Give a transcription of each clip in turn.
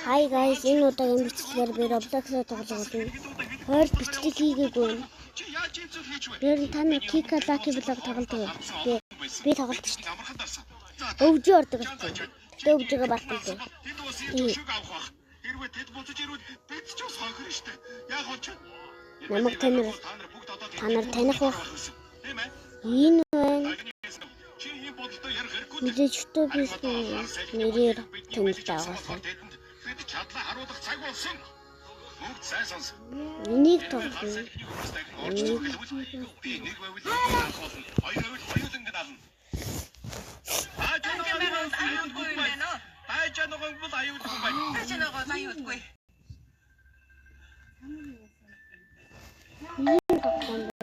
Hi guys, энэ удаагийн бичлэгээр би Roblox-оор тоглох болно. Хойд бичлэг хийгээгүй юм. Тэр нь та нар Kika Lucky Block тоглодог. Би тоглолт шүү дээ. Өвжөө ордог гэсэн. Тэгээ өвжөөгөө барахгүй. Намайг та нар таних байх. Энэ байна. Мэдээж YouTube нэрээр тэмдэглэж байгуулсан. Энийг тоглоно. Энийг тоглоно.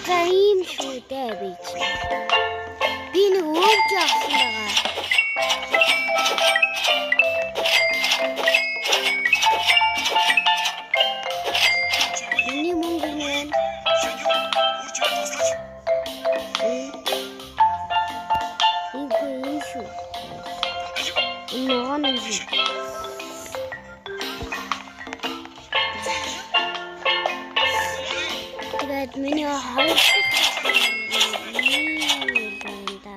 За ийм шүү дээ би чи. Би нэг өвж авсан байгаа. Миний мөнгө нь байна. Энэ шүү. Энэ ногоон юм шүү. Тэгээд миний хоёр дахь юм да.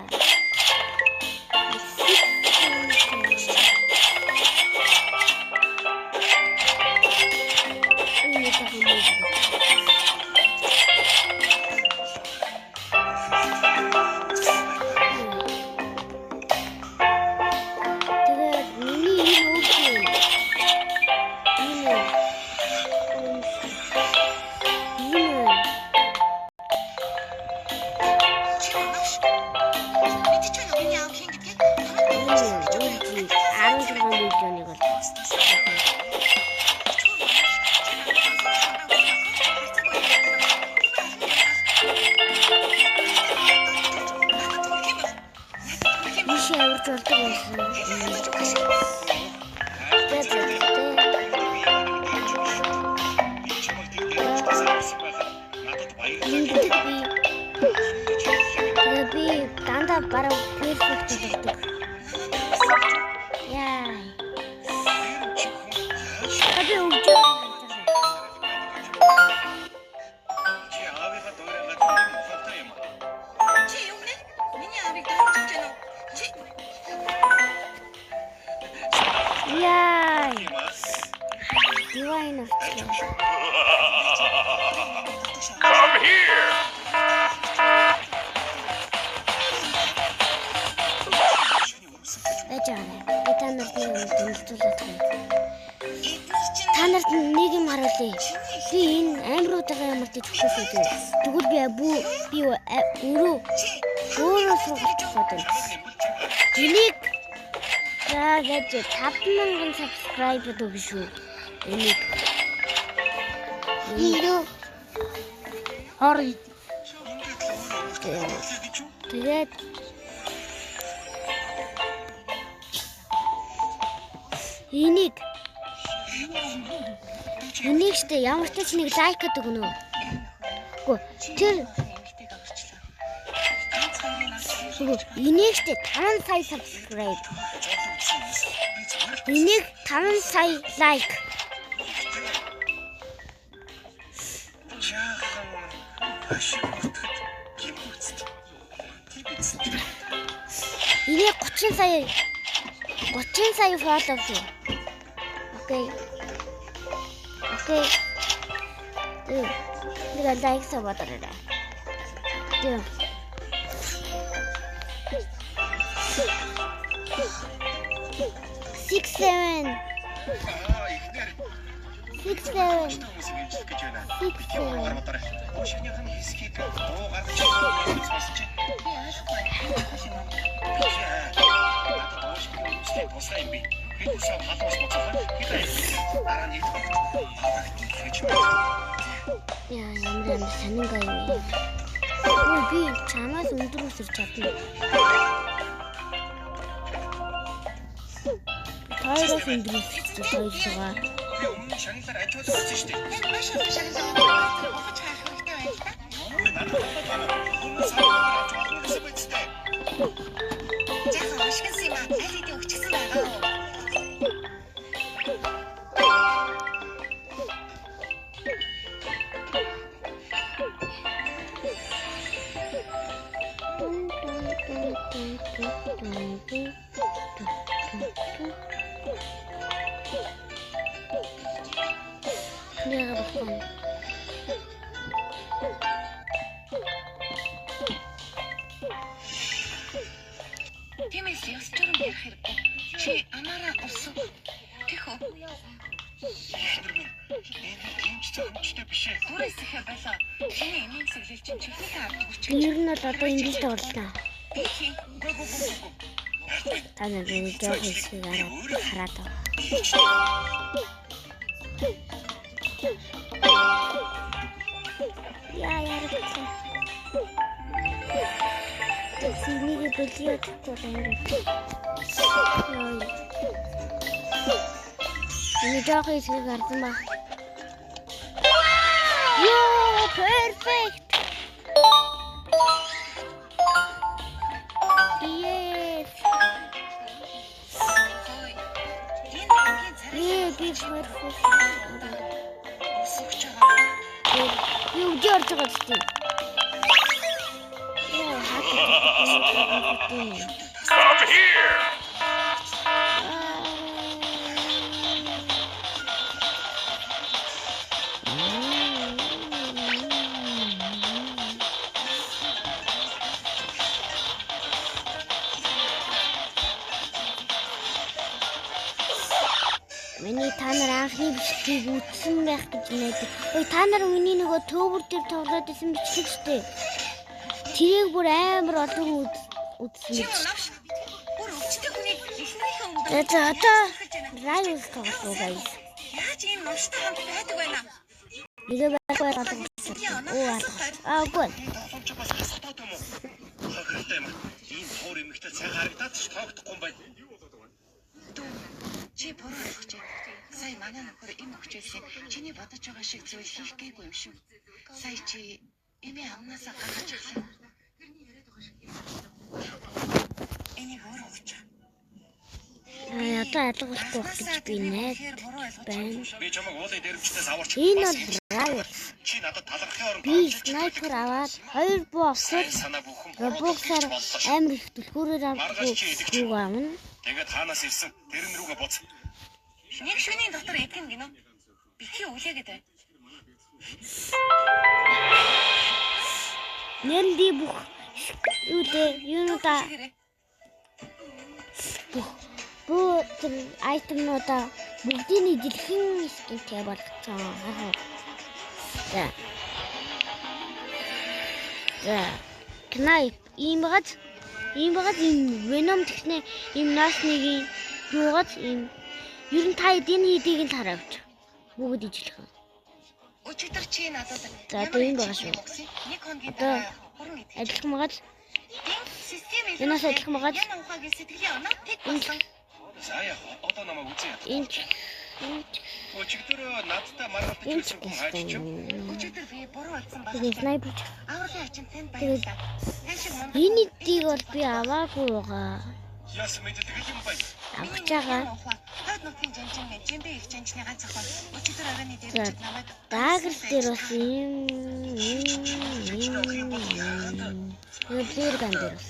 Тэгээд миний энэ өвч юм. Энэ. Энэ. Энэ 16 миллионыг бол. Биш аварч болдог байсан. Ингээд би тэгээ би дандаа бараг perfect болгодог. Яа. Би өгч Яа. Divine авчлаа. Come here! Байж байгаа. Би та нарт нэг юм танилцуулах юм. Та нарт нэг юм харуулъя. Би энэ амируудаа ямар ч идэхгүй шүү дээ. Тэгвэл би бүү би өөрөө өөрөө сургалцах гэдэг. Энийг за гэж 5000 subscribe өгнө шүү. Энийг. Юу? Хор Тэгээд энийг энийг штэ ямар ч нэг like гэдэг өгнө. Үгүй тэр үгүй энийг штэ 5 сая subscribe. Энийг 5 сая like. Энийг 30 сая 30 сая follow шүү. Okay. Okay. Тэгээ like сабадараа. Тэгээ. Six seven. Six seven. Six seven. Яа, ямар амар сонин гай юм бэ? Өө би чамаас өндөр өсөрч чадна. Тойроос өндөр өсөрч хоёрлогоо. Би өмнө нь шагналаар ажиулаад өгсөн шүү дээ. Танд маш олон шагнал авах ухаж харах хэрэгтэй байна л да. Надад талаа өмнө сая авч болно гэсэн биз дээ. Жаахан ашигласан юм аа. Аль хэдийн өгчихсөн байгаа уу? Тун тун тун тун тун тун тун тун тун. Яагаад болохгүй? Тиймээс ёс журам ярих хэрэггүй. Чи амаараа урсав. Тэхүү. Эхнэр минь энэ тийм ч зохимжтой биш ээ. Бүрээсэхэ болоо. Чиний инээмсэглэл чинь чихнийхээ ард Би хүрчих. ер нь бол одоо ингэж тоглоно. Би хин Үгүй үгүй үгүй үгүй. Та нар миний жоох хэсгийг хараад хараад байгаа. Яа яригдлаа. Тэнийг бэлиод болон. Яа. Миний жоох хэсгийг харсан ба. Йоо, perfect. Yes. хөөе. Энэ хамгийн царай Би perfect. ус өгч байгаа. Би үдээ орж байгаа ч тийм. Яа, хаа. Come here. Миний та нар анхны бичлэгийг үзсэн байх гэж найдаа. Ой та нар миний нөгөө төвөр дээр тоглоод исэн бичлэг штэ. Тэрийг бүр амар олон хүн үзсэн Чи гэж. унавш. Бүр өвчтөй хүнийг эхнэрийнхээ өмнө За за одоо Rivals тоглох уу guys. Яаж ийм новштой хамт байдаг байна? Нэгэ байхгүй алга. Оо алга. Аа үгүй. Энэ тоглоом чи бас хасахтаад юм уу? Хохиролтой юм. Ийм хоор эмэгтэй сайн харагдаад ч тоогдохгүй юм байна. Дүү. Чи буруу ойлгож байна. Сая манай нөхөр эм өгчээсээ чиний бодож байгаа шиг зүйл хийх гээгүй юм шүү. Сая чи эмээ амнаасаа гаргаж авлаа. Энийг өөрөө өгч. Аа одоо алга болохгүй байх гэж би найд байна. Би чамайг уулын дээрэмчдээс аварч Энэ бас бол Rivals. чи надад талархахын оронд Би снайпер аваад хоёр буу сайн авсаад санаа бүхэн буруу Roblox-аар боллоо шүү. амар их түлхүүрээр авдаг юу амна. Тэгээд хаанаас ирсэн тэрэн рүүгээ буц. Нэг шөнийн дотор идэх юм гинөө. Битгий үлээгээд бай. Нэрэн би бүх юу лээ юунуудаа Чигээрэй. бүх бүү тэр item нуудаа бүгдийг нь ижилхэн skin тэй болгоцсон. Харах. За. За. Knife ийм багаз ийм багаз ийм Venom тэгснэ ийм Насныг юугаз ийм ер нь та эдийн хэдийг нь хараа авч. Бүгд ижилхэн. Өчигдөр чи надад За, одоо энэ байгаа шүү. Нэг хоногийн Одоо дараа хуран идэх. Адилхан багаз Систем Энэс адилхан багаз. Яна ухаагийн сэтгэлийн оноо тэг Энэ болсон. За яг одоо намайг үзье. энэ энэ Өчигдөр надтай маргалдаж энэ байсан хүн хайж чив. Өчигдөр би буруу алдсан Тэгээ байна. снайпер ч. Авралын ачин танд Тэгээд баярлалаа. Тань шиг мундаг. Энэ эдийг бол би аваагүй байгаа. Яс мэддэг юм байна. Авах байгаа. Хойд нутгийн жанжин минь жимбэ их жанжны ганц охин. Өчигдөр оройн За, дээрчид намайг Дагер дээр бас ийм Плеер ган дээр бас.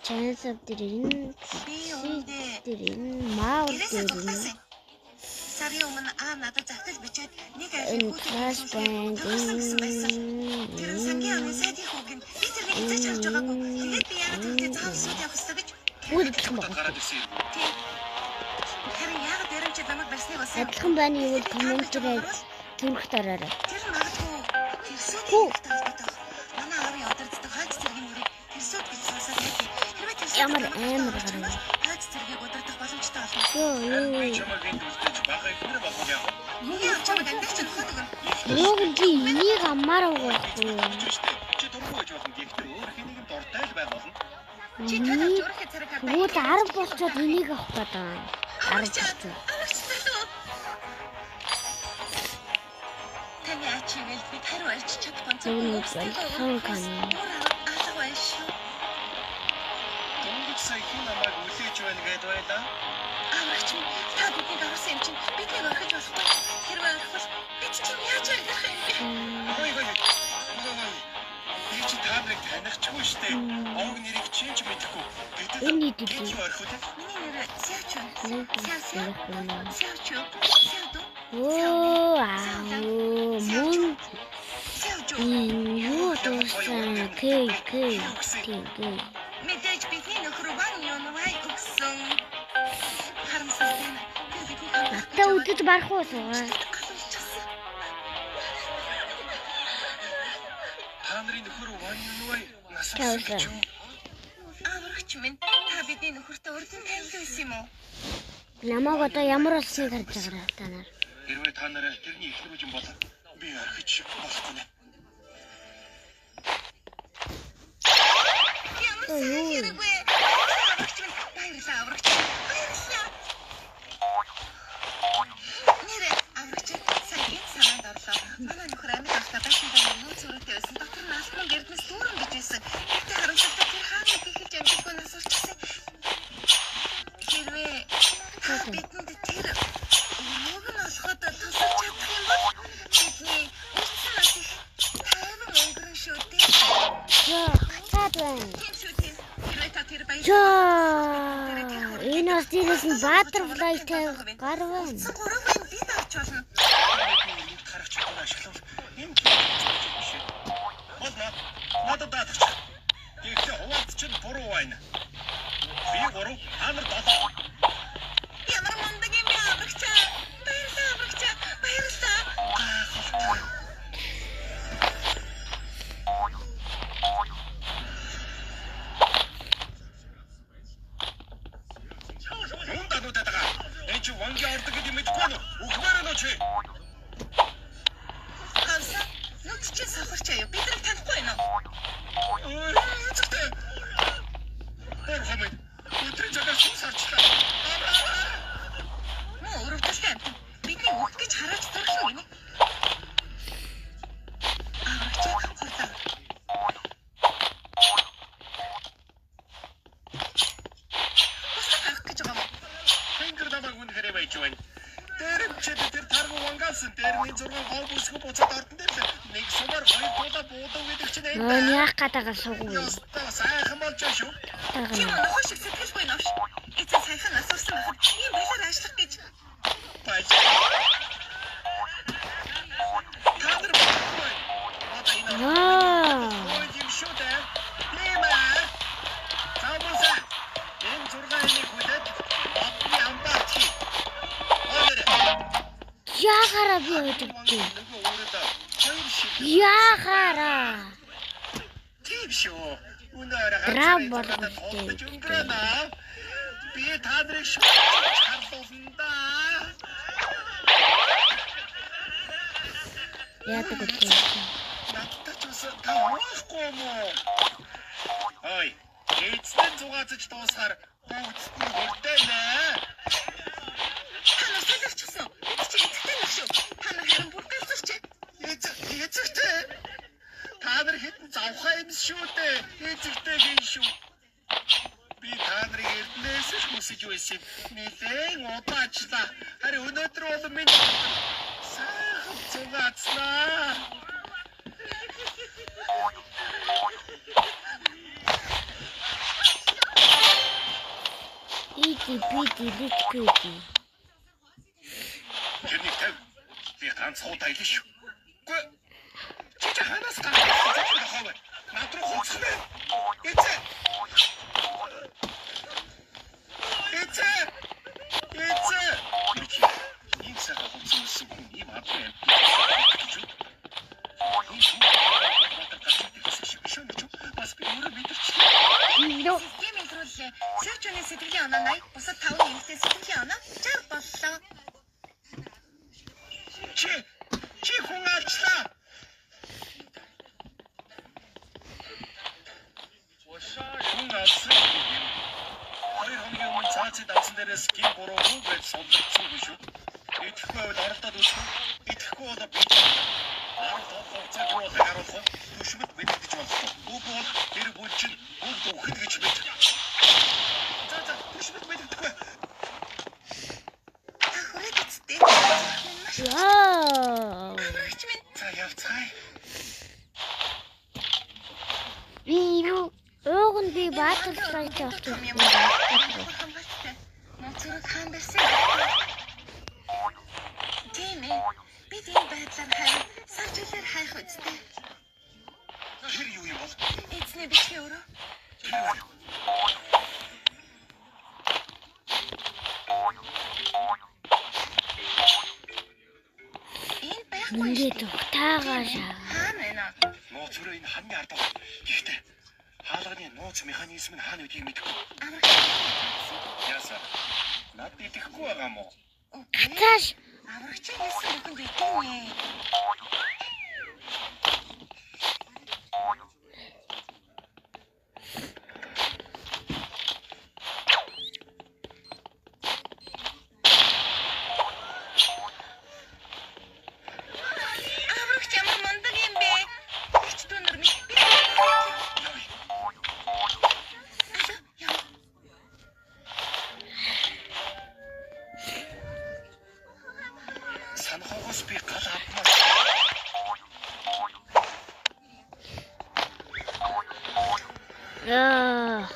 Chance of дээр энэ Би үүндээ дээр энэ Maur гэрээсээ дээр энэ зугтаасан. Сарын өмнө аа надад загтал бичээд нэг энэ айлын Clash Band гэсэн байсан. Тэр нь сангийн амын сайдын хүүг нь би тэрнийг эзэж харж байгаагүй. Тэгээд би яагаад тэртээ заавал сүд явах ёстой гэж. Бүгд адилхан байгаа. Гараад ирсэн юм. Тийм. Харин яагаад дээрэмчид намайг барьсныг бас Адилхан байна гэвэл комментээр төрөх дараарай. Тэр нь магадгүй тэрсүүд Хүү. хэрэгтэй холбоотой байх. Манай аавын удирддаг хойд цэргийн нэрийг тэрсүүд гэж сонсоод байдаг. Хэрвээ тэрсүүд Ямар намайг амар орчих юм гарна. бол хойд цэргийг удирдах боломжтой болно. Йоо Би юу. чамайг энд үлдээж бага ихнэр болгох яах вэ? чи нухад өгнө. Уг нь би энийг аммаар байгаа байхгүй юу? Чи дургүй гэж болно. Гэхдээ өөр хэнийг дуртай л байх болно. Чи тань авч өөрийнхөө царайг хардаа. Тэгвэл 10 болчоод энийг авах гээд байгаа. 10 болчоод. Аврагч залуу. Таны ач ивэл бид хариу арч чадахгүй. Зөв нэг хан кан. Алга байна шүү. Дөнгөж сая хэн намайг үлээж байна гэд байлаа. Аврагч минь та биднийг аварсан юм чинь биднийг орхиж болохгүй. Хэрвээ орхивол бид чинь яаж амьдрах юм бэ? Ой ой. Ой. Би чи та нарыг танихгүй штэ. Овг нэрийг чинь ч мэдэхгүй. Гэтэл Энэ хэд би вэ? чи орхиод. Миний нэр Сяочу. Нэг Сяо Сяо. Сяочу. Сяо Оо аа мөн Сяочу. юу дууссан К К Т Г. Мэдээж бидний нөхөр Ван Юнвай өгсөн. Харамсалтай нь тэр биднийг хамгаалах Надтай үдэж барах уу суугаа. алуулчихсан. Та нарын нөхөр Ван Юнвай нас Тавьсан. барсан гэж юу? Аврагч минь та бидний нөхөртөө урдан танил байсан юм уу? Намайг одоо ямар болсныг харж байгаарай та нар. Хэрвээ та нар тэрний эхнэр юм бол би орхиж болохгүй нэ. Ямар Ой, сайн юу? хэрэг вэ? Аврагч минь баярлалаа аврагч. Баярлалаа. Нэрэ аврагч сая энэ санаанд орлоо. Манай нөхөр амьд байхдаа байшинтаа нүүр зүрхтэй байсан. Дотор нь алтан гэрднэс дүүрэн гэж байсан. Гэхдээ харамсалтай тэр хаана гэхэлж амжилтгүй нас орчихсон. Хэрвээ та бидэнд тэр өрөөг нь олоход тусалж чадах юм бол бидний үлдсэн нас их тайван өнгөрөн шүү дээ. Йоо, гацаад байна. Тийм шүү тийм. Хэрвээ та тэр баяр Йоо. Энэ бас дээрээс нь butterfly-тай гар байна. Үлдсэн гурван бид авч болно. Нэг харах чадвар ашиглавал энэ биш ээ. Болно. Надад даатгач. Гэхдээ хуваалц чинь буруу байна. Би гурав, та нар долоо. Ямар мундаг юм бэ аврагчаа. Баярлалаа аврагчаа. Баярлалаа. Гайхалтай. Юун дануудаад байгаа? Энэ чи вангийн ордог гэдэг мэдэхгүй байна уу? Үхмээр байна уу чи? Гавса. Нүд чинь сохорч аюу. Бид нар танихгүй байна уу? Ой, эцэгтэй. Бурхан минь. Өдрийн цагаар сүнс харчлаа. Мөн өрөвдөлтэй амтан. Бидний үх гэж хараач зурлаа гинэ. Аврагчаа хурдан. Бусдад авах гэж байгаа юм уу? Тэнгэр намайг үнэхээр байж байна. Дээрэмчээд тэр таргу вангаасан дээрний зурган гоо бүсгүй буцаад ордон дээр л нэг сумаар хоёр туулаа буудав гэдэг чинь энэ. Нөө яах гээд байгаа суугүй. Ёстой сайхан болж байна шүү. Тийм үү нохой шиг сэтгэлгүй новш. Эцэг саяхан нас орсон байхад ийм балиар ажиллах гэж. Баяж. Та нар бодохгүй. Одоо энэ Аа. ой юм шүү дээ. Тийм ээ. Заамсаа. Энэ зургаан энийг хүлээд модны амбаарт хий. Өнөр. Яахаараа би өдөртөө. Нөгөө өөрөдөө хоёр шиг. Яахаараа. Тийм шүү. Өнөөр Драм ганцхан болгох туулж хэрэгтэй. өнгөрөөнө. Би та нарыг шууд харлуулна да. Яадаг үлээ. Надтай ч бас та уухгүй юм уу? Ой, эцэн зугаацаж дуусахаар бүгдд нь хүрдэнэ. Та нар солиорчихсон. Бид чи эцэгтэй нөх шүү. Та нар харин бүр галзуурч. Эцэгтэй. Та нар хэдэн завхаа юм шүү дээ. Эцэгтэй гин шүү. Би та нарыг эрднээс л хүсэж байсан юм. Нилээн удаачлаа. Харин өнөөдөр бол минь сайхан зугаацлаа. Иди биди ликвиди. Тэрнийг тавь. Би ганц удаа илэн шүү. Үгүй. Чи чи ханаас гарсан хаа вэ? Над руу хуцах нэ. Эцээ. Эцээ. Эцээ. Би чи ийм сайхан хувцас өмссөн хүн ийм адгүй юм гэж үү? Энэ хүн батар гарч ирсэн шиг биш үү? Бас би өөрөө мэдэрчлээ. Нөө. Систем илрүүллээ. Сяочуны сэтгэлийн оноо 80, бусад 5 эмэгтэй сэтгэлийн оноо 60 боллоо. Чи Алчлаа. Хүн алсан юм. 2 хоногийн өмнө цаацыг давсан дээрээс гин буруугүй гэж судлагдсан шүү. Идэхгүй байвал оролдоод үзэх. Идэхгүй бол би 10 хугацааг юу болохыг харуулах уу? Түшмэд мэдэгдэж болохгүй. Үгүй бол тэр бүл чинь бүгд үхэн гэж мэд. За түшмэд мэдэгдэхгүй. Та хүрээд үсттэй. Вау. Аврагч минь. За явцгаая. Би юу ууг нь би Battle Flight авчих. Нууц зүрх хаан барьсан. Тийм ээ. Бид энэ байдлаар хайр, сар жилээр хайх үстэй. Тэр юу юм бол? Эзний бичгийн өрөө. Тэр юу? Энэ байхгүй. Ингээд ухтаагаа шаа. Хаана байна? Нууц өрөө энэ ханны ард байна. Гэхдээ хаалганы нууц механизм нь хаана байдгийг мэдэхгүй. Аврагч. Яасаа. Над идэхгүй байгаа мó? Гацааш. Аврагчийн хэлсэн бүхэнд итгэнэ. Аврагч ямар мундаг юм бэ? Эгч дүүнер минь би Алло, яа. Санхугаас би гал авмаар. Яа.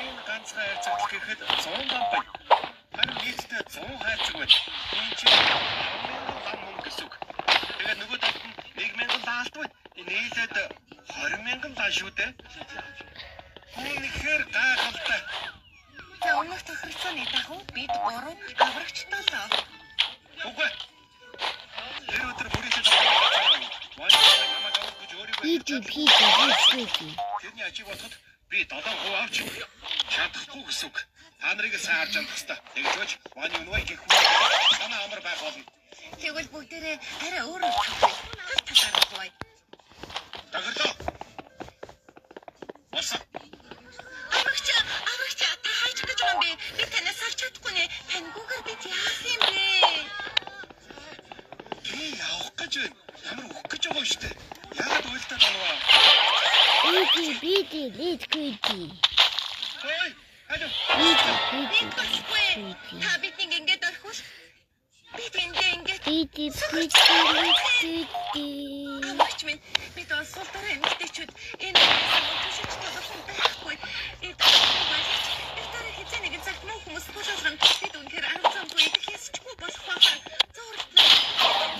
Энэ ганцхан хайрцаг гэхэд 100 лам байна. Харин нийтдээ 100 хайрцаг байна. Энэ чинь 10,000 лам мөнгө гэсэн үг. Тэгээд нөгөө талд нь 1,000 лам алт байна. Нийлээд 20,000 лам шүү дээ. Үнэхээр гайхалтай. За өмнөх тохиролцооны дагуу бид 3 аврагч 7. Үгүй. Тэр өдөр бүрийнхээ давхар газар байна. Намайг авах гэж өөрийгөө Иди пиди пиди. Тэрний ажиг бодоход би 7% авч чадахгүй гэсэн үг. Та нарыг сайн харж амдах ёстой. Тэгж байж ваны үнвэй гэх хүн санаа амар байх болно. Тэгвэл бүгдээрээ арай өөрөөр хэлье. Тал талаар хуваая. Дагарлаа. Болсон. Аврагч, аврагч та хайж гэж байгаа юм бэ? Би танаас салж чадахгүй нэ. Таньгүйгээр бид яах юм бэ? Би явах гэж байна. Ямар өгөх гэж байгаа юм шүү дээ. Яагаад уйлдаад байна вэ? Иди пиди лид киди. Ой, алло. Иди пиди. Бид болохгүй. Та биднийг ингээд орхиул. Бид эндээ ингээд Иди пиди лид киди. Аврагч минь бид бол сул дорой эмэгтэйчүүд энэ үеэс түшиж тоглох хүн байхгүй. Эд баялж битэрэ хэзээ нэгэн цагт муу хүмүүс болоолгоно. Бид үнэхээр арга замгүй идэх ёсчгүй болох байхаа. Зууртлаа.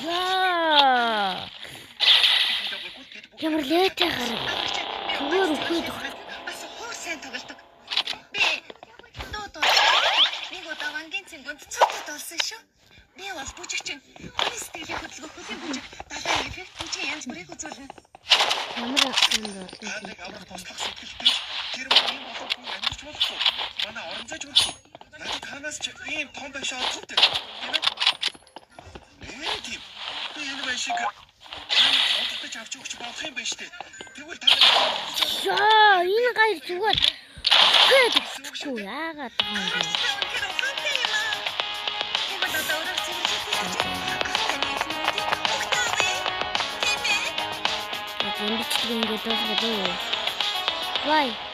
Яа. Ямар лээтэй гарав. Аврагч би Зүгээр үхээд бас хуур сайн тоглодог. Би дуу дуулдаг. Нэг удаа вангийн цэнгүүнд цогцод олсон шүү. Би бол бүжигчин. Хүний сэтгэлийн хөдөлгөөн хөлийн бүжиг, далайн эффект бүжгийн янз бүрийг үзүүлнэ. Ямар юм бол Та нарыг аврах туслах сэтгэлтэй ч тэр мөн ийм олон хүн амьдарч болохгүй. Манай орон зайч болохгүй. Надад танаас ч ийм том байшин олох үү? Тийм ээ? Нэ тийм. Би энэ байшинг танд худалдаж авч өгч болох юм байна шүү дээ. Тэгвэл та нар Яа, энэ гаяр зүгээр үхээд өгөхгүй яагаад байгаа юм бэ? Та үнэхээр ухаантай юм аа. Тэгвэл одоо өөрөөр цэвэрлэж хэлж ах таны эхнэрүүдийг бүгд авъя. Тийм ээ? Энэ бичлэг ингээд дуусгаад уу? Bye.